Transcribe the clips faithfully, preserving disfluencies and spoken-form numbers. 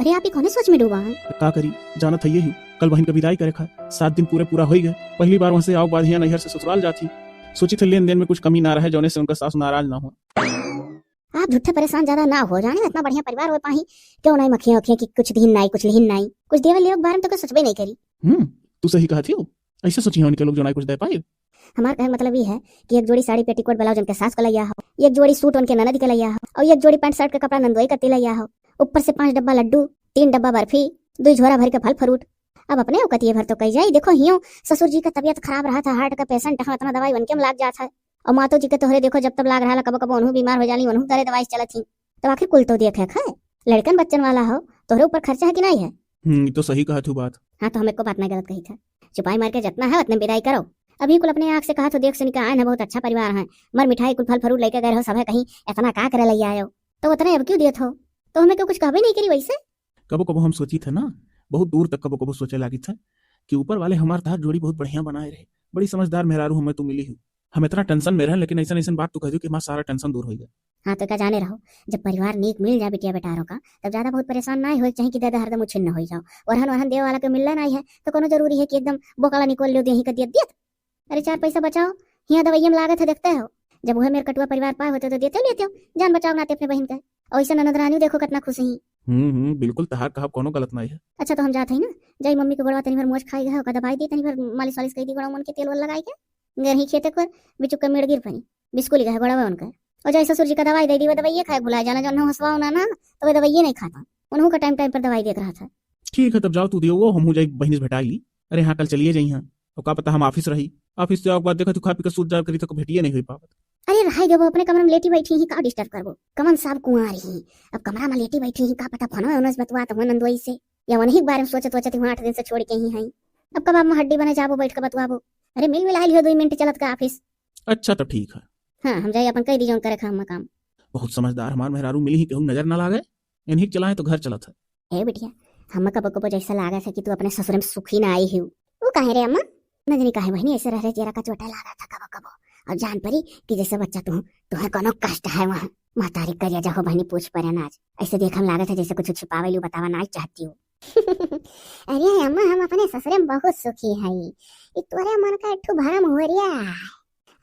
ए, आप ही कौने सोच में डूबा हैं? का करी, जानत है यही, कल बहिन के विदाई करे खा, सात दिन पूरे पूरा होई गए। पहली बार वहाँ से आओ बाद हियाँ नैहर से ससुराल जात ही। सोची थे लेन देन में कुछ कमी ना रहे, जौने से उनका सास नाराज ना हो। आप झूठे परेशान ज्यादा ना हो, जाने इतना बढ़िया परिवार हो पाही, क्यों नाई मखिया उखिया कि कुछ दिन नाई, कुछ लिहिन नाई, कुछ देवे लेवे के बारे में तो कोई सोचबे नहीं करी। हम्म, तू सही कहत हो, ऐसे सोची है उनके लोग जो नाई कुछ दे पाए। हमार कहे के मतलब ई है कि एक जोड़ी साड़ी पेटीकोट ब्लाउज उनके सास के लैया हो, एक जोड़ी सूट उनके ननद के लैया हो, और एक जोड़ी पैंट शर्ट के कपड़ा नंदोई कती लैया हो, ऊपर से पाँच डब्बा लड्डू, तीन डब्बा बर्फी, दुई झोरा भर के फल फ्रूट। अब अपने औकतिये भर तो कही जाई। देखो हियो ससुर जी का तबियत खराब रहा था, हार्ट का पेशेंट है, इतना दवाई उनके में लाग जात है। और मातो जी के तोहरे देखो जब तब लाग रहा, कबो कबो उनहू बीमार हो जाली, उनहू तरे दवाई चलत ही। तब आखिर कुल तो देखे है, लड़कन बच्चन वाला हो, तोहरे ऊपर खर्चा है कि नहीं है? हम्म, ई तो सही कहत हूँ बात। हाँ, तो हम एको बात नहीं गलत कही था। चुपाई मार के जितना है उतने विदाई करो। अभी कुल अपने आँख से कहा तो देख सुन के आए हैं, बहुत अच्छा परिवार है, मर मिठाई कुल फल फ्रूट लेके गए रहो, सब है कहीं इतना का करे ले आयो, तो उतने अब क्यों दिए हो? तो हमें क्यों कुछ कहबे नहीं करी वैसे? कबो कबो हम सोची थे ना, बहुत दूर तक कबो कबो सोचे लागी थे कि ऊपर वाले हमार तहार जोड़ी बहुत बढ़िया बनाए रहे, बड़ी समझदार मेहरारू हमें तू मिली हो। हम इतना टेंशन में रहे, लेकिन ऐसा ऐसा बात तू कह दो कि हमारा सारा टेंशन दूर हो गया। हाँ, तो का जाने रहो, जब परिवार नीक मिल जाए बिटिया बेटारों का, तब ज्यादा बहुत परेशान ना हो, चाहे कि दे दे हरदम उछिन्न हो जाओ। ओरहन ओरहन देवे वाला के मिलना नहीं है, तो कोनो जरूरी है कि एकदम बोकला निकोल लियो, देही का दियत दियत। अरे, चार पैसा बचाओ, हियाँ दवाइये में लागत है, देखते हो। जब वह मेरे कटुआ परिवार पाए होते तो देते लेते हो, जान बचाओ नाते अपने बहन का। और ऐसा ननद रानी देखो कितना खुश ही। हम्म, हम्म, बिल्कुल, तहार कहब कोनो गलत नहीं है। अच्छा, तो हम जात हई ना, जाई मम्मी के गोड़वा तनी भर मोच खाई गए, ओका दबाई दी, तनी भर मालिश वालिश कर दी, गोड़वा मन के तेल वेल लगाई के। गए रही खेते पर, बिचुक के मेड़ गिर पड़ी, बिस्कुली गए गोड़वा उनका। और जाई ससुर जी का दवाई दे दी, वो दवाइये खाए भुला जाना, जो उन्हें हंसवाओ ना, ना, तो वो दवाइये नहीं खाता, उन्हों का टाइम टाइम पर दवाई देत रहा था। ठीक है, तब जाओ तू दियो, वो हमहू जाई बहिन से भेटाई ली। अरे हाँ, कल चलिए जाई हाँ, और का पता हम ऑफिस रही, ऑफिस से आओ के बाद देखा तू खा पी के सूत जाग करी तो भेटिए नहीं हुई पावत। अरे रहाई देबो, अपने कमरा में लेटी बैठी ही, का डिस्टर्ब करबो? कमन साहब कुंवार ही, अब कमरा में लेटी बैठी ही, का पता फोनवा उनस बतवा तो हुआ नंदोई से, या वही के बारे में सोचत सोचत हुआ आठ दिन से छोड़ के ही हई। अब कब आप हड्डी बने जाबो, बैठ के बतवाबो। अरे मिल मिला लियो, दो मिनट चलत का ऑफिस। अच्छा तो ठीक है। हाँ, हम जाई अपन कह दी जौन करे खाम काम। बहुत समझदार हमार मेहरारू मिली ही, केहू नजर ना लागे, इन्हीं के चलाए तो घर चलत है। ए बिटिया, हम कबो कबो जैसा लागत है कि तू अपने ससुर में सुखी ना आई हो। वो काहे रे अम्मा? न जानी काहे बहिनी ऐसे रह रहे जरा का चोटा लागत है कबो कबो। और जान परी कि जैसे बच्चा तू, तुहे कोनो कष्ट है वहाँ। महतारी करिया जाहो बहिनी पूछ परे ना आज। ऐसे देखम लागत है जैसे कुछ छिपावे लू बतावा ना चाहती हो। अरे अम्मा, हम अपने ससुरे में बहुत सुखी हई। ई तोरे मन का एक ठो भरम हो रिया है।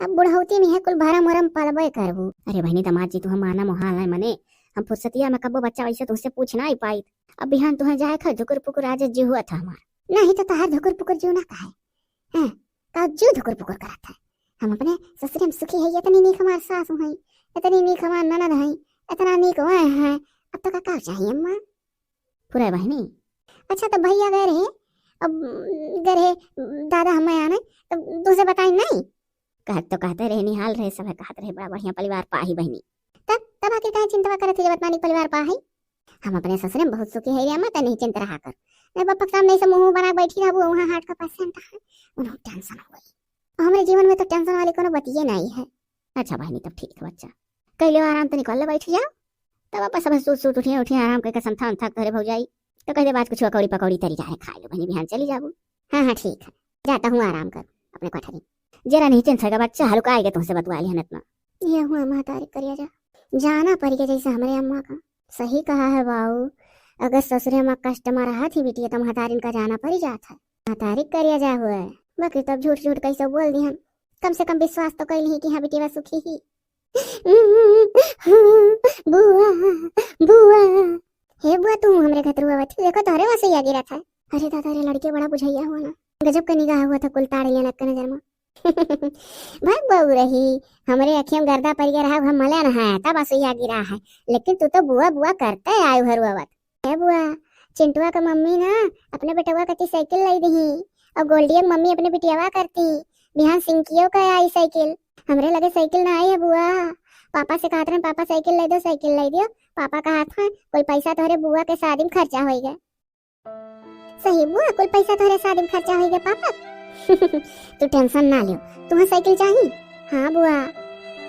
अब बुढ़ौती में है कुल भरम उरम पलबे करबू। अरे बहिनी, दामाद जी तुहे माना मोहाल है मने। हम फुर्सतिया में कब्बो बच्चा वैसे तुहसे पूछ ना ही पाई। अब बिहान तुहे जाए खा धुकुर पुकुर आज जी हुआ था हमार। नहीं तो तहार धुकुर पुकुर जीव ना कहे। हैं, का जीव धुकुर पुकुर करत है। हम अपने ससुरे में सुखी है, इतनी नीक हमार सासू है, इतनी नीक हमार ननद है, इतना नीक वह है। अब तो का, का चाहिए अम्मा? पूरा बहिनी। अच्छा, तो भैया गए रहे, अब गए रहे दादा हम आने, तब तुझसे बताई नहीं? कहत तो कहते रहे, निहाल रहे, सब कहत रहे, बड़ा बढ़िया परिवार पा ही बहिनी। तब, तब आखिर काहे चिंता करत है जब इतना नीक परिवार पा है? हम अपने ससुरे में बहुत सुखी है रे अम्मा, तै नहीं चिंता रहा कर। नहीं, बापा के सामने ऐसे मुंह बना के बैठी रहबू, वहाँ हार्ट का पेशेंट है, उन्हें टेंशन हो गई। हमरे जीवन में तो टेंशन वाली कोनो बतिये नहीं है। अच्छा बहिनी, तब ठीक है बच्चा, कह लो आराम, तो निकल ले, बैठ जाओ। तब आप सब सूत सूत उठिए, उठिए आराम करके संथा उंथा करे भौजाई। तो कह दे बाद कुछ पकौड़ी पकौड़ी तरी जा रहे, खा लो बहिनी, बिहान चली जाबू। हाँ हाँ ठीक है, जाता हूँ आराम कर अपने कोठरी। जरा नहीं चिंता का बच्चा, हल्का आएगा तुमसे बतवा लिया इतना। ये हुआ महतारी करिया जा, जाना पड़ गया जैसे हमरे अम्मा का। सही कहा है बाऊ, अगर ससुरे में कष्ट में रहा थी बिटिया तो महतारिन का जाना पड़ जात है। महतारी करिया जा हुआ है, बाकी तब झूठ झूठ कैसे बोल दी हम। कम से कम विश्वास तो कर ली कि हाँ बिटिया सुखी ही। बुआ, बुआ। हे बुआ, तू हमरे घर रुआ थी, देखो तोहरे वसैया गिरा था। अरे दादा रे, लड़के बड़ा बुझैया हुआ ना, गजब का निगाह हुआ था, कुल ताड़ लिया नक्का नजर में। भाग बहू रही, हमरे अखियों गर्दा पड़ गया रहा, हम मले ना है, तब असुइया गिरा है, लेकिन तू तो बुआ बुआ करते आयु है रुआवत। ए बुआ, चिंटुआ का मम्मी ना अपने बेटवा कती साइकिल लाई दही, और गोल्डिया के मम्मी अपने बिटियावा करती, बिहान सिंकियो का आई साइकिल। हमरे लगे साइकिल ना आई है बुआ, पापा से कहत रहे, पापा साइकिल लाई दो, साइकिल लाई दियो। पापा कहत हैं, कुल पैसा तोहरे बुआ के शादी में खर्चा होई गए। सही बुआ, कुल पैसा तोहरे शादी में खर्चा होई गए पापा। तू टेंशन ना लियो, तुम्हें साइकिल चाहिए? हाँ बुआ।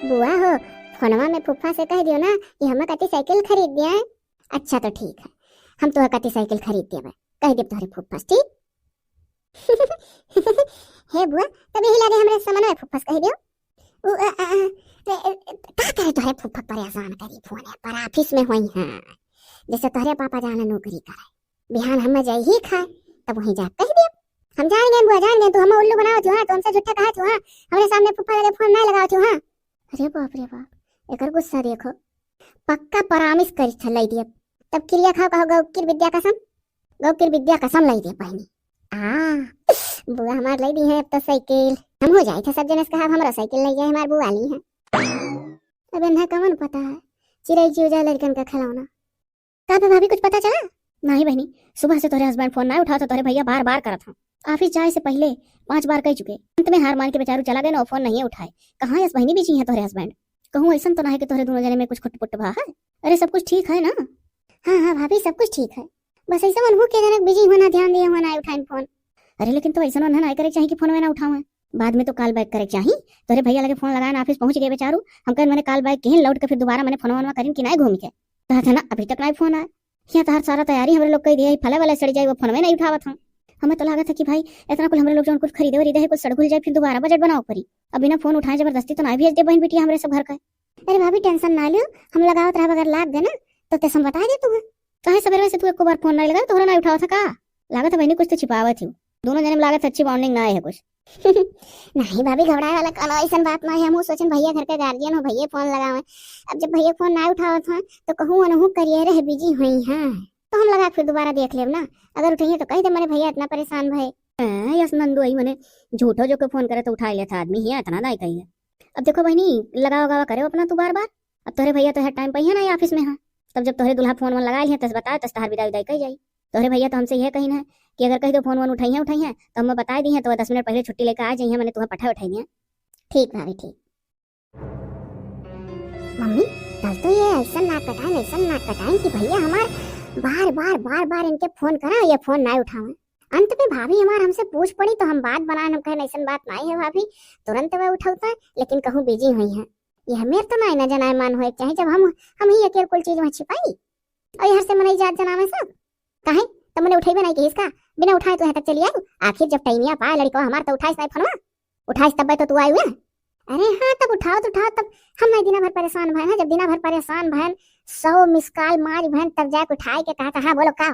बुआ हो, फोनवा में फूफा से कह दियो ना कि हमें कती साइकिल खरीद दिया है। अच्छा तो ठीक है, हम तुम्हें कती साइकिल खरीद देबे, कह देब तोहरे फूफा से, ठीक? हे बुआ, तब यही लगे हमरे समनवा फूफा से कह दियो। उ, अ, अ, अ, ए, ए, का करे तोहरे फूफा परेशान करी फोन पर, ऑफिस में होई हैं। जैसे तोहरे पापा जाना नौकरी करे, बिहान हम जाई ही खाए, तब वहीं जा कह दिया। हम जान गए बुआ, जान गए, तू हम उल्लू बनावत हो, हाँ, तू हमसे झूठा कहत हो, हाँ, हमरे सामने फूफा लगे फोन ना लगावत हो, हाँ। अरे बाप रे बाप, एकर गुस्सा देखो, पक्का प्रॉमिस करी छलाई दिया, तब किरिया खाओ कहो गौ किर विद्या कसम, गौ किर विद्या कसम लाई दे बहनी। आ, बुआ हमार लाई दी है अब तो साइकिल, हम हो जाए थे सब जने से कहा हमरा साइकिल लाई जाए, हमार बुआ ली है। अब इन्हें कवन पता है, चिड़ै चूजा लड़कन का खिलौना। का बे भाभी, कुछ पता चला? नहीं बहनी, सुबह से तोहरे हस्बैंड फोन ना उठावत ह, तोहरे भैया बार बार करत हैं। ऑफिस जाए से पहिले पांच बार कह चुके, अंत में हार मान के बेचारू चला गए ना, फोन नहीं उठाए। कहाँ यस बहनी बिजी हैं तोहरे हस्बैंड? कहूँ ऐसन तो ना है कि तोहरे दोनों जने में कुछ खुटपुट भा है? अरे सब कुछ ठीक है ना? हाँ हाँ भाभी, सब कुछ ठीक है, बस ऐसा मन हो के जनक बिजी होना, ध्यान दिए होना, उठाइन फोन। अरे लेकिन तो ऐसा ना करे चाही कि फोन ना उठावे, बाद में तो कॉल बैक करे चाही। तोहरे भैया लगे फोन लगाए ना, ऑफिस पहुँच गए बेचारू, हम कहन मने कॉल बैक किहिन, लौट के फिर दोबारा मने फोन वोन करिन कि नहीं घूम के। कहा था ना, अभी तक नहीं फोन आए। यहाँ तोहार सारा तैयारी हमरे लोग कह दिया, फले वाले सड़ जाए, वो फोनवे नहीं उठावत हम। हमें तो लागत है कि भाई इतना कुल हमरे लोग जौन कुछ खरीदे वरीदे है, कुछ सड़ घुल जाए, फिर दोबारा बजट बनाओ पड़ी। अब बिना फोन उठाए जबरदस्ती तो नहीं भेज दे बहन बिटिया हमरे सब घर का। अरे भाभी टेंशन ना लियो, हम लगावत रहब, अगर लाग गए ना तो तेसम बता दे तू। काहे सवेरे से तू एको बार फोन नहीं लगा, तोहरा नहीं उठावत है का? लागत है बहनी कुछ तो छिपावत ही, दोनों जने में लागत है अच्छी बॉन्डिंग ना है कुछ। नहीं भाभी, घबराए वाला कोनो ऐसन बात ना है। हमहू सोचन भैया घर के गार्जियन हो, भैया फोन लगावे। अब जब भैया फोन ना उठावत हैं तो कहूँ अनहू करियर है, बिजी हुई हैं, तो हम लगा के फिर दोबारा देख लेब ना। अगर उठइए तो कह दे मने भैया इतना परेशान भए। ए, यस नंदू आई मने झूठो जो के फोन करे तो उठा लेता आदमी, हिया इतना दाई कही है। अब देखो बहनी, लगावा गावा करे अपना तू बार बार। अब तोहरे भैया तो हर टाइम पे है ना ऑफिस में है, तब जब तोहरे दुल्हा फोन वोन लगा लिया तस बताए तस तहार विदाई विदाई कही जाई। तोहरे भैया तो हमसे यह कही ना कि अगर कह दो फोन वोन उठाइए उठाइए तो हम बताए दी हैं, तो दस मिनट पहले छुट्टी लेकर आ जाइए, मैंने तुम्हें पठाए उठाई दिया। ठीक भाभी ठीक। मम्मी, कल तो ये ऐसा नाक कटाइन, ऐसा नाक कटाइन कि भैया हमार बार बार बार बार इनके फोन करा, ये फोन ना उठावे। अंत में भाभी हमार हमसे पूछ पड़ी तो हम बात बनाए, हम कहन ऐसा बात नहीं है भाभी, तुरंत वह उठावता है, लेकिन कहूँ बिजी हुई है। यह मेर तो नहीं ना जनाए मान होए चाहे जब हम हम ही अकेल कुल चीज वहाँ छिपाई और यहाँ से मनई जात जनावे सब। काहे? तब मने उठेबे नहीं किहिस का? बिना उठाए तू यहाँ तक चली आई। आखिर जब टाइमिया पाए लड़को हमार तो उठाइस नहीं फोनवा, उठाइस तब तो तू आई हुए। अरे हाँ, तब उठाओ तो उठाओ, तब हम नहीं दिना भर परेशान भयन है। जब दिना भर परेशान भयन, सौ मिस कॉल मार भयन, तब जाके उठाए के कहा था, हाँ बोलो का?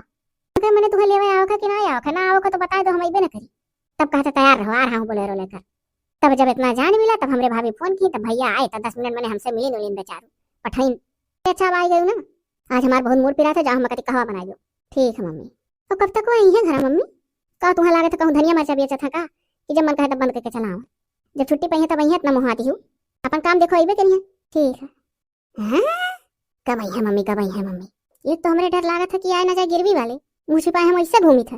अगर मने तुम्हें लेवे आओ का कि ना आओ का, ना आओ का तो बताए दो, हम अइबे ना करी। तब कहते तैयार रहो, आ रहा हूँ बोलेरो लेकर। तब जब इतना जान मिला तब हमरे भाभी फोन की, तब भैया आए तब दस मिनट मने हमसे मिली नोलिन बेचारू पठाइन। अच्छा अब आई गई ना, आज हमार बहुत मूड पिरा था, जाओ हम कति कहवा बनाई दो। ठीक है मम्मी। तो कब तक वो आई है घर मम्मी? का तुम्हें लागत है कहूँ धनिया मरचा बेचत है का कि जब मन कहे तब बंद करके चला आवा? जब छुट्टी पाई है तब आई है, इतना मोहाती हूँ, अपन काम देखो अइबे करिए। ठीक है। हाँ? कब आई है मम्मी, कब आई है मम्मी? ये तो हमरे डर लागत है कि आए ना जाए गिरवी वाले, मुँह छिपाए हम ऐसे घूमित है।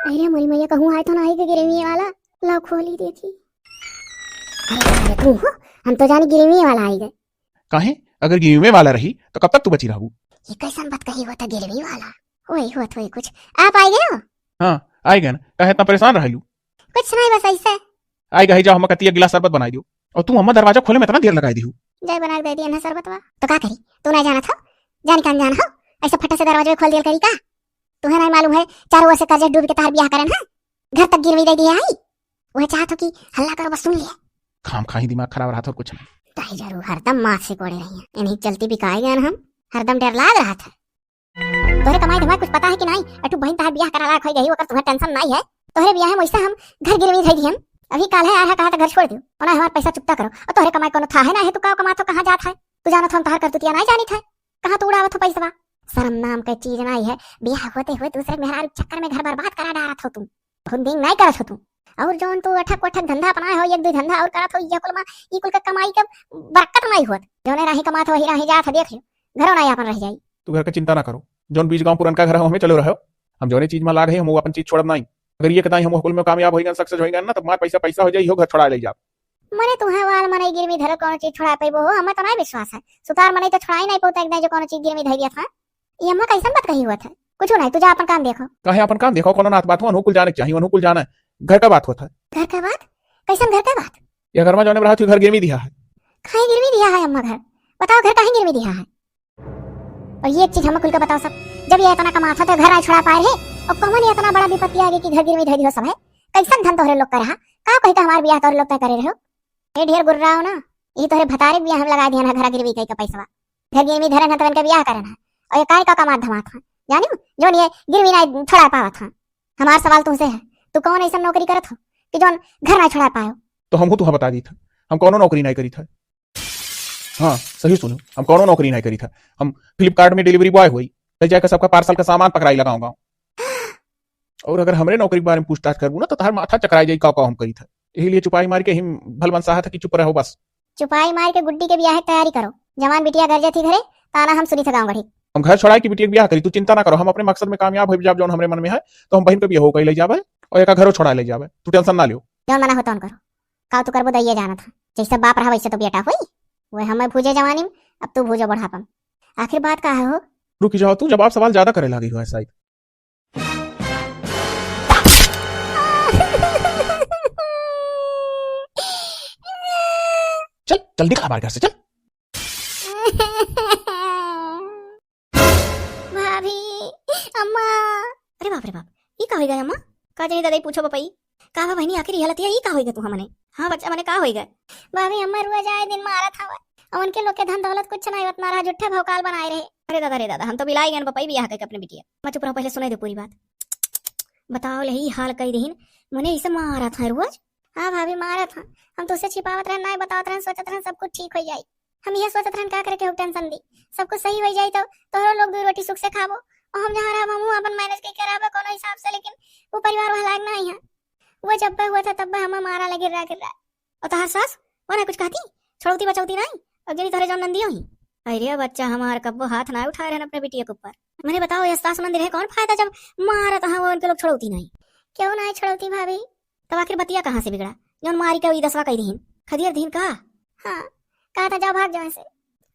अरे मोरी मैया, कहूँ आए तो ना आई के गिरवी वाला, लाओ खोली देखी। अरे, अरे तू हो, हम तो जानी गिरवी वाला आई गए। काहे? अगर गिरवी वाला रही तो कब तक तू बची रहबू? ये कैसन बात कही हुआ था गिरवी वाला? वही हुआ था कुछ। आप आ गए हो? हाँ, आ गए ना। काहे इतना परेशान रहलू? कुछ नहीं, बस ऐसे। आई गई, जाओ हम कतिया गिलास शरबत बनाई दियो। और तू अम्मा दरवाजा खोले में इतना देर लगाई दिहू। जाए बना के दे दिया ना शरबतवा। तो का करी? तू नहीं जाना था? जानी कान जान हो? ऐसे फटा से दरवाजा खोल दिया करी का? तुम्हें नहीं मालूम है चारों ओर से कर्जे डूब के तार ब्याह करन है? घर तक गिरवी दे दिया आई। वह चाहत हो कि हल्ला करो बस सुन लिए। खाम खाही दिमाग खराब रहा था और कुछ नहीं। ताई जरूर हरदम माथ से कोड़े रही है। इन्हीं चलती बिकाए गए ना हम। हरदम डर लाग रहा था। तोहरे कमाई धमाई कुछ पता है कि नहीं? अठू बहन तहार बियाह करा लायक हो गई, ओकर तुम्हें टेंशन नहीं है। तोहरे बियाह में वैसे हम घर गिरवी धई दिहन। अभी काल है आ रहा कहा तो घर छोड़ दियो। ओना हमार पैसा चुकता करो। और तोहरे कमाई कोनो था है ना है, तू का कमात हो, कहाँ जात है? तू जानत हो हम तहार करतूतिया नहीं जानित है। कहाँ तू उड़ावत हो पैसवा? शर्म नाम का चीज नहीं है। बियाह होते हुए दूसरे मेहरारू के चक्कर में घर बर्बाद करा डारत हो तू। बहुत दिन नहीं करत हो तू। और जौन तू अठक वठक धंधा अपनाए हो, एक दो धंधा और करत हो, ये कुल मा, ई कुल का कमाई के बरकत नहीं होत। जौने राही कमात हो, वही राही जात हो, देख लियो। घरों नहीं अपन रह जाई। तू घर का चिंता ना करो, जौन बीज गाँव पुरनका घर हो, हमें चलो रहो। हम जौने चीज में लाग है, हम वो अपन चीज छोड़ब नहीं। अगर ये कदाई हम वो कुल में कामयाब हो गए, सक्सेस हो गए ना, तब मार पैसा पैसा हो जाई, हो घर छोड़ा ले जाब। मने तुम्हें वाल मने गिरवी धरो कोनो चीज छोड़ा पैबो हो, हमें तो नहीं विश्वास है। सुतार मने तो छोड़ा ही नहीं पौता एक दाई जो कोनो चीज गिरवी धर दिया था। ये अम्मा कैसन बात कही हुआ था? कुछ नहीं, तू जा अपन काम देखो। काहे अपन काम देखो, कोनो नात बात हो, अनुकूल जाने के चाहिए, अनुकूल जाना है। घर का बात होता है। घर का बात? कैसन घर का बात? ये घर में जौने में रहा थी, घर गिरवी दिया है। काहे गिरवी दिया है अम्मा घर? बताओ घर काहे गिरवी दिया है? और ये एक चीज हम खुल के बताओ सब, जब ये इतना कमात था तो घर नहीं छोड़ा पाए रहे, और कौन ये इतना बड़ा विपत्ति आ गई कि घर गिरवी धर दियो सब है? कैसन धन तोहरे लोग का रहा? का कही का हमार बियाह तोहरे लोग तय करे रहो? ये ढेर गुर्राओ ना, ये तोहरे भतारे बियाह हम लगा दिया ना घर गिरवी कही का पैसवा। घर गिरवी धरन है तो इनका बियाह करन है, और ये काय का कमात धमात है, जानियो, जौन ये गिरवी नाहीं छोड़ा पावत है। हमार सवाल तुमसे है, तू कौन ऐसा नौकरी करत हो कि जौन घर नाहीं छोड़ा पायो? तो हमहू तुहा बता दीत है, हम कौनो नौकरी नाहीं करीत है। हाँ, सही सुनो, हम कौनो नौकरी नाहीं करीत है। हम Flipkart में delivery boy होई, ले जाके सबका parcel का सामान पकड़ाई लगाऊंगा। और अगर हमरे नौकरी के बारे में पूछताछ करबू ना, तो तहार माथा चकराई जाई, का का हम करीत है। यही लिए चुपाई मार के हम भलमनसाहत है कि चुप रहो बस। चुपाई मार के गुड्डी के बियाह की तैयारी करो। जवान बिटिया गरजत ही घरे, ताना हम सुनी थे गाँव गढ़ी। हम घर छोड़ाई के बिटिया के बियाह करी, तू चिंता ना करो, हम अपने मकसद में कामयाब हो जाब, जौन हमरे मन में है, तो हम बहिन के बियाह हो कई ले जाबे और एका घरो छोड़ा ले जाबे, तू tension ना लियो। जौन मना हो तौन करो, का तू करबो दइये जानत है, जैसे बाप रहा वैसे तो बेटा होई। वह हमें भूजे जवानी में, अब तू भूजो बुढ़ापा में। आखिर बात का है हो? रुकी जाओ, तू जवाब सवाल ज्यादा करे लागी हो शायद। चल, जल्दी खा हमारे घर से, चल। भाभी, अम्मा। अरे बाप रे बाप, ई का होई गए अम्मा? का जानी दादा, ई पूछो बपई। का बा बहिनी, आखिर ई हालत है, ई का होई गए तू हमने? हाँ बच्चा, मने का होई गए? भाभी, अम्मा रोज आए दिन मारत हवा। और उनके लोग के धन दौलत कुछ नहीं उतना रहा, झूठे भौकाल बनाए रहे। अरे दादा रे दादा, हम तो बिलाई गए बपई बियाह करके अपने बिटिया। मैं चुप रहो, पहले सुने दे पूरी बात। बताओ ले, ई हाल कई दिहिन, मने इसे मारत है रोज। हाँ भाभी, मारत है। हम तो उसे छिपावत रहन, नहीं बतावत रहन, सोचत रहन सब कुछ ठीक हो जाई। हम यह सोचत रहन का करे के हो tension दी, सब कुछ सही हो जाई तो तोहरो लोग दू रोटी सुख से खाबो। और हम जहाँ रहब, हमहू अपन manage करके रहबे कोनो हिसाब से, लेकिन वो परिवार वह लायक नहीं है। वो जब पे हुआ था तब पे हमें मारा लगे गिर्रा गिर्रा। और तोहार सास, वो ना कुछ कहती, छोड़ौती बचौती नहीं? और जनी तोहरे जौन नंदियो ही। अरे बच्चा हमार, कब्बो हाथ ना उठाए रहन अपने बिटिया के ऊपर। मने बताओ, ये सास नंदी रहे कौन फायदा जब मारत है वो उनके लोग छोड़ौती नहीं? क्यों नहीं छोड़ौती भाभी? तब आखिर बतिया कहाँ से बिगड़ा, जौन मारी के ई दसवा कई दिहिन? खदियर दिहिन का? हाँ, कहा था जाओ भाग जाओ से।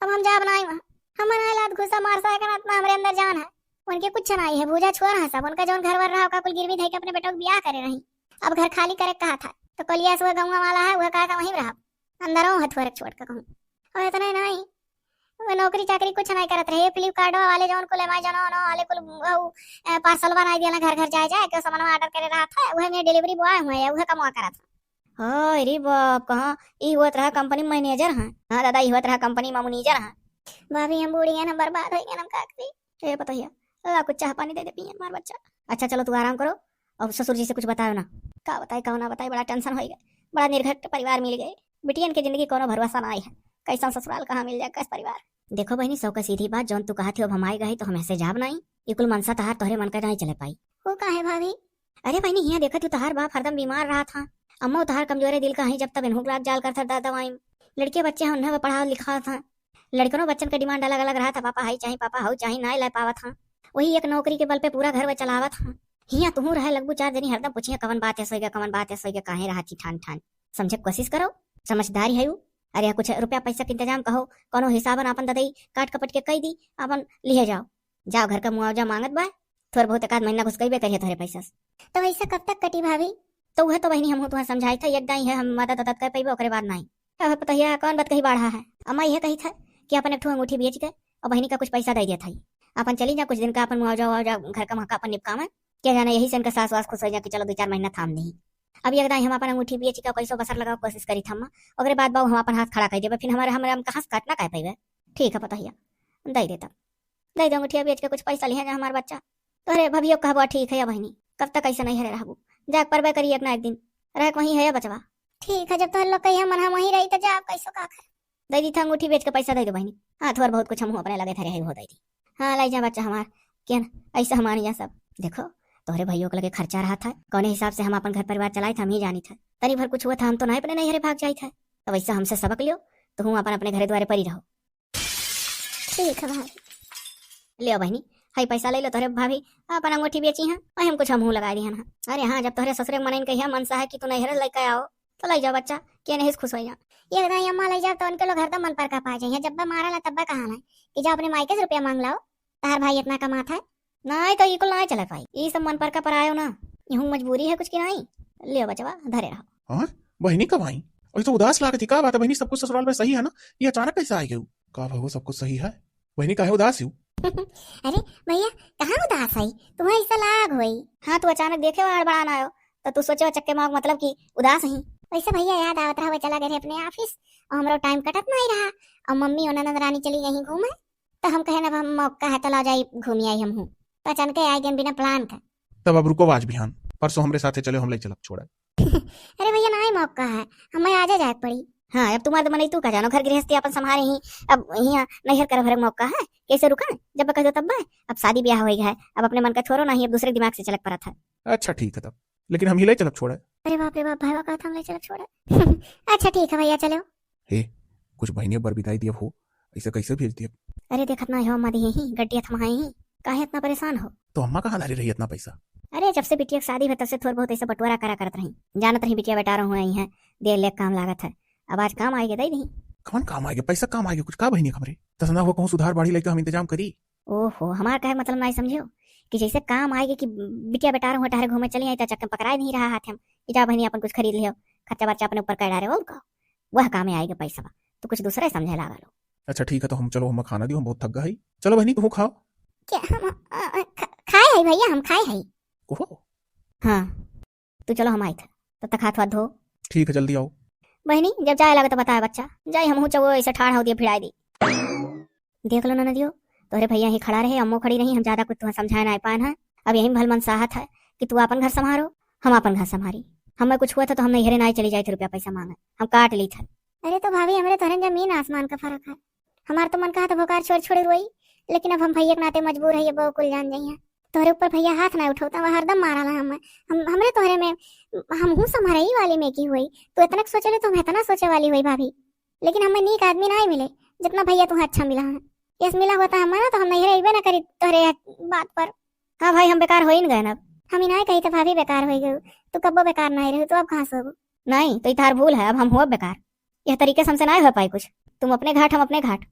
अब हम जाब नाई वहाँ। हमन आए लात घुसा मार सा करत ना हमरे अंदर जान है। उनके कुछ नाई है, भूजा छुआ रहा सब। उनका जौन घर वर रहा, ओका कुल गिरवी धई के अपने बेटो के बियाह करे रही। अब घर खाली करे कहा था, तो कोलिया से वह गौवा वाला है, वह कहा था वहीं रहा। अंदरों है थोड़क छोड़ के कहूँ। और इतना ही नहीं, वो नौकरी चाकरी कुछ नहीं करत रहे। Flipkart वाले जौन कुल Amazon वाले कुल वो, अ, parcel बनाई दिया ना, घर घर जाए जाए के सामान order करे रहा था, वह में delivery boy हुए है, वह कमवा करत है। हाय रे बाप, कहाँ ई हुआ रहा, company manager है? हाँ दादा, ई हुआ रहा company manager है। भाभी, हम बूढ़ी हैं, हम बर्बाद हो गए, हम का करी? ए पतोहिया, ला कुछ चाह पानी दे दे पिए हमार बच्चा। अच्छा चलो, तू आराम करो, अब ससुर जी से कुछ बताओ ना। का बताई, का ना बताई, बड़ा tension हो गए, बड़ा निर्घट परिवार मिल गए। बिटियन के जिंदगी कोनो भरोसा ना आई है, कैसन ससुराल कहाँ मिल जाए, कैस परिवार। देखो बहिनी, सौ का सीधी बात, जौन तू कहत हो, अब हम आए गए तो हम ऐसे जाब नहीं। ये कुल मनसा तहार तोहरे मन का नहीं चले पाई। वो का है भाभी? अरे बहिनी, हियाँ देखत हो, तहार बाप हरदम बीमार रहा था। अम्मा तहार कमजोरे दिल का है, जब तब इन्हू लाग जाल कर था दवाई में। लड़के बच्चे हैं, उन्हें पढ़ा लिखा था। लड़कनों बच्चन का demand अलग अलग रहा था, पापा हाई चाही, पापा हाउ चाही, ना ले पावत हाँ। वही एक नौकरी के बल पे पूरा घर व चलावत हाँ। हियाँ तुहूँ रहे लगबू चार जनी हरदम पूछिया, "कवन बात है सोई गया, कवन बात है सोई गया, काहे रहा थी ठान ठान?" समझे कोशिश करो, समझदारी है उ। अरे कुछ रुपया पैसा के इंतजाम कहो, कोनो हिसाबन आपन ददई काट कपट के कई दी, आपन लिहे जाओ। जाओ घर का मुआवजा मांगत बा, थोड़ बहुत एक आध महीना घुस गई बे करिए तोहरे पैसा से। तो वैसे कब तक कटी भाभी? तो वह तो बहिनी हमहू तुहर समझाई था, एक दाई है हम मदद उदद कर पैबे, ओकरे बाद नहीं। अब पतोहिया कौन बात कही बाढ़ा है? अम्मा यह कही था कि अपन एक ठो अंगूठी बेच के और बहिनी का कुछ पैसा दे दिया था, अपन चली जा कुछ दिन का अपन मुआवजा उआवजा घर का महका अपन निपकावे। क्या जाने यही से इनका सास वास खुश हो जा कि चलो दो चार महीना थाम दी। अब एक दाई हम अपन अंगूठी बेच के कैसो बसर लगावे कोशिश करी था अम्मा, ओकरे बाद बाबू हम अपन हाथ खड़ा कर देबे, फिर हमारे, हमारे हम कहाँ से काटना कह पैबे। ठीक है पतोहिया, दे देता, दे दे अंगूठिया बेच के कुछ पैसा लिहे जा हमार बच्चा। तोहरे भभियो कहबो ठीक है या बहिनी, कब तक ऐसे नहीं हरे रहबू? जाए परबे करी एक ना एक दिन, रह के वहीं है या बचवा। ठीक है, जब तोहर लोग कहिया मन हम वहीं रही तो जा, अब कैसो का कर। दे दी था अंगूठी बेच के पैसा दे दो बहिनी। हाँ, थोड़ बहुत कुछ हम अपने लगे धरे है वो दे दी। हाँ, लाई जा बच्चा हमार, क्या न, ऐसा हमारे यहाँ सब। देखो, तोहरे भइयों के लगे खर्चा रहा था, कौने हिसाब से हम अपन घर परिवार चलाई था, हम ही जानी था। तनी भर कुछ हुआ था, हम तो नहीं अपने नैहरे भाग जाई था। तो वैसा हमसे सबक लियो, तो हूँ अपन अपने घरे द्वारे परी रहो। ठीक है भाभी। लियो बहिनी, हाई पैसा ले लो तोहरे भाभी, अपन अंगूठी बेची हैं, वही हम कुछ हमहूँ लगा दी हैं। अरे हाँ, जब तोहरे ससुरे के मनइन कहिया मनसा है कि तू नैहरे लेके आओ, तो ले जाओ बच्चा, के नहीं खुश हो जा। ये दाई अम्मा ले जाओ तो उनके लोग हरदम मन पर का पा जाइए, जब बा मारा ला तब बा कहा ना कि जाओ अपने मायके से रुपया मांग लाओ, तहार भाई इतना कमात है। नहीं तो ई कुल ना चले पाई, ई सब मन पर का परायो ना, यहूँ मजबूरी है कुछ की नहीं। लियो बचवा, धरे रहो। हाँ, बहिनी कब आई? ऐसे उदास लागत ही, का बात है बहिनी? सब कुछ ससुराल में सही है ना? ये अचानक कैसे आ गई? का भगो, सब कुछ सही है? बहिनी काहे उदास हो? अरे भैया, कहाँ उदास है? तुम्हें ऐसा लाग होई। हाँ, तू अचानक देखे हड़बड़ान आयो, तो तू सोचे चक्के में, मतलब कि उदास ही। वैसे भैया याद आवत रहा, वो चला गए अपने office, और हमरो time कटत नहीं रहा, और मम्मी और ननद रानी चली गई घूमे, तो हम कहे, "अब हम मौका है, तो लाओ जाई घूमी आई हमहूँ।" तो अचानक आइ गए बिना plan का। तब अब रुको, आज बिहान, परसों हमरे साथे चलो, हम लइ चलब छोड़े। अरे भैया, नाहीं मौका है, हमें आजे जाए के पड़ी। हाँ, अब तुम्हारे मने तू का जानो, घर गृहस्थी अपन संभारे ही, अब हियाँ नैहर करे भरे मौका है, कैसे रुका? जब कह दो तब बे। अब शादी ब्याह होइ गया है, अब अपने मन का छोड़ो नाहीं, अब दूसरे दिमाग से चलक परत है। अच्छा ठीक है तब, लेकिन हम ही लइ चलब छोड़े। अरे बाप रे बाप, भाईवा कहत हम लइ चलब छोड़े। अच्छा ठीक है भैया, चलो। हे, कुछ बहिनिया बर बिदाई दियब हो, ऐसे कैसे भेज दियब? अरे देखत नाहीं हो, अम्मा दिहे ही, गड्डिया थमाए ही, काहे इतना परेशान हो? तो अम्मा कहाँ धरी रही इतना पैसा? अरे जब से बिटिया के शादी भे तब से थोड़ बहुत ऐसे बंटवारा करा करत रही, जानत रही बिटिया बेटा रहो आई हैं, देर लेक काम लागत है, अब आज काम आइगे दइ दी। कौन काम आइगे? पैसा काम आइगे? कुछ का बहिनी हमरे? तसना हो कहूँ सुधार बाढ़ी लइके हम इंतजाम करी। ओहो, हमार कहे के मतलब नाहीं समझे हो कि जैसे काम आइगे कि बिटिया बेटा रहो टहरे घूमे चली आई, त चक्कर में पकड़ाए नहीं रहा हाथ हम कि जा बहिनी अपन कुछ खरीद लियो, खर्चा बर्चा अपने ऊपर कर डारे, और का? वह काम में आइगे पैसा, तो कुछ दूसरा ही समझे लागल हो। अच्छा ठीक है, तो हम चलो, हम खाना दियो, हम बहुत थक गए हई। चलो बहिनी, तू खाओ। क्या हम, अ, अ, खा-, खाए हई भैया, हम खाए हई। ओहो। हाँ, तू चलो, हम आइत है, तब तक हाथ वाथ धो। ठीक है, जल्दी आओ। बहिनी, जब जाए लगे तो बताए बच्चा, जाई हमहूँ चबो ऐसे ठाढ़ हो दिए भिड़ाई दी। देख लो ननदियो, तोहरे भैया ही खड़ा रहे, अम्मो खड़ी रही, हम ज्यादा कुछ तुहें समझाए ना पान है। अब यही भल मनसाहत है कि तू आपन घर संभारो, हम आपन घर संभारी। हमें कुछ हुआ था तो हम नैहरे नाहीं चली जाई थे रुपया पैसा मांगे, हम काट ली था। अरे तो भाभी, हमरे तोहरे जमीन आसमान का फर्क है। हमार तो मन कहा था भोकार छोड़ छोड़ रोई, लेकिन अब हम भैया के नाते मजबूर है, ये बहू कुल जान जाई है। तोहरे ऊपर भैया हाथ ना उठावता, वह हरदम मारा ला हम, हम, हमरे तोहरे में, हम हूँ संभरई वाली में की हुई। तू इतना सोचे ले तो हम इतना सोचे वाली हुई भाभी, लेकिन हमें नीक आदमी नाहीं मिले, जितना भैया तुम्हें अच्छा मिला है। यस मिला होता हमें ना तो हम नैहरे अइबे ना करी तोहरे बात पर। हाँ भाई, हम बेकार होइन गए ना। हम ही नाहीं कही तो भाभी बेकार होइ गई, तू कब्बो बेकार नाहीं रही, तू अब कहाँ से होबू? नाहीं, तो इतार भूल है, अब हम हुआ बेकार। यह तरीके से हमसे नाहीं हो पाई कुछ, तुम अपने घाट, हम अपने घाट।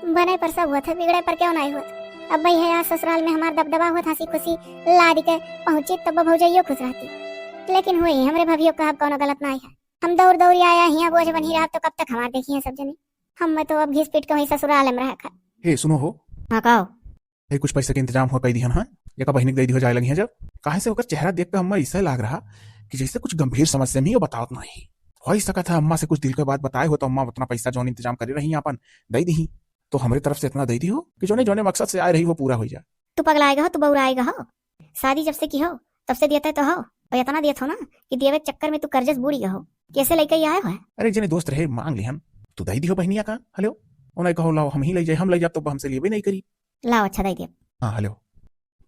बने पर सब होत है, बिगड़े पर क्यों नाहीं होत। अब भाई है आज ससुराल में हमार दबदबा होत, हंसी खुशी लाद के पहुंची तब भौजइयो खुश रहती। लेकिन हुई हमरे भभियो का अब कौनो गलत नाहीं है। हम दौड़ दौड़ आया हियाँ बोझ बनी रहा तो कब तक हमार देखी है सब जने। हम मैं तो अब घिस पीट के वहीं ससुराल में रह खा। हे सुनो हो। हाँ काओ? हे कुछ पैसे के इंतजाम हो कई दिहन है, एका बहिनी के दे दिहो जाए लगी है जब। काहे से ओकर चेहरा देख के हम्मा ऐसे लाग रहा कि जैसे कुछ गंभीर समस्या में ही बतावत नाहीं। हो सकत है अम्मा से कुछ दिल के बात बताए हो तो अम्मा उतना पैसा जौन इंतजाम करे रही आपन दे दिही। तो हमरे तरफ से इतना दे दिहो कि जोने जोने मकसद से आए रही वो पूरा हो जाए। तू पगलाएगा हो, तू बौराएगा हो। शादी जब से की हो तब से देते तो हो, और इतना देत हो ना कि देवे के चक्कर में तू कर्जे से बूड़ी गहो। कैसे लइके आए हो? अरे जने दोस्त रहे मांग लिहन, तू दे दिहो बहनिया का। हेलो, उन्हें कहो लाओ हम ही ले जाए, हम ले जाब तो हमसे लेबे नहीं करी। लाओ अच्छा दे दियो। हाँ हेलो,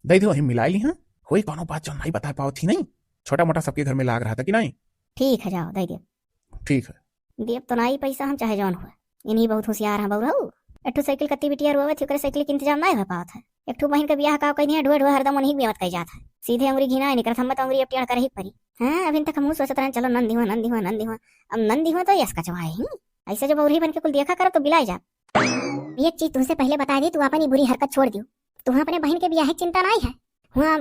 दे दियो, हम मिला ली हाँ। कोई कौनो बात जो नहीं बता पाओ थी नहीं, छोटा मोटा सबके घर में लाग रहा था कि नहीं। ठीक है जाओ दे दियो। ठीक है। देब तो नाहीं पैसा हम चाहे जौन हुआ। इन्हीं बहुत होशियार हैं बउरऊ। एक ठो साइकिल कत्ती बिटिया रोवत थी, ओकरे साइकिल के इंतजाम नाहीं हो पावत है। एक ठो बहिन के बियाह का कह दिया, ढुआ ढुआ हरदम उन्हीं के बेवत कही जात है। सीधे अंगुरी घिना निकरत, हम तो अंगुरी अब टेढ़ कर ही परी। हाँ, अभी तक हम सोचत रहन, चलो नंद दिहुआ, नंद दिहुआ। अब नंद दिहुआ तो यस कचवाए ही। ऐसे जब बउरही बन के कुल देखा करब तो बिलाई जाब। एक चीज तुमसे पहले बता दी, तू अपन ई बुरी हरकत छोड़ दियो। तुहा अपने बहिन के बियाह के चिंता नाहीं है। हुआ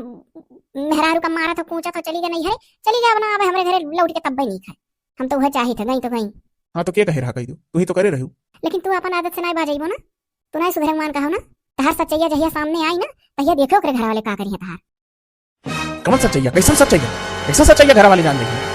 मेहरारू का मारा था, कूचा था, चली गए नहीं है, चली गए अब ना, अब हमरे घरे लौट के तब भी नहीं खाए। हम तो वह चाही थे, गई तो गई। हाँ, तो के कहे रहा कही तू? तू ही तो करे रहू। लेकिन तू अपन आदत से नाहीं बाजइबो ना, तू नाहीं सुधरे मान कहो ना। तहार सच्चैया जहिया सामने आई ना, तहिया देखो ओकरे घर वाले का करिहे तहार। कमन सच्चैया? कैसन सच्चैया? कैसन सच्चैया घर वाले जान रही?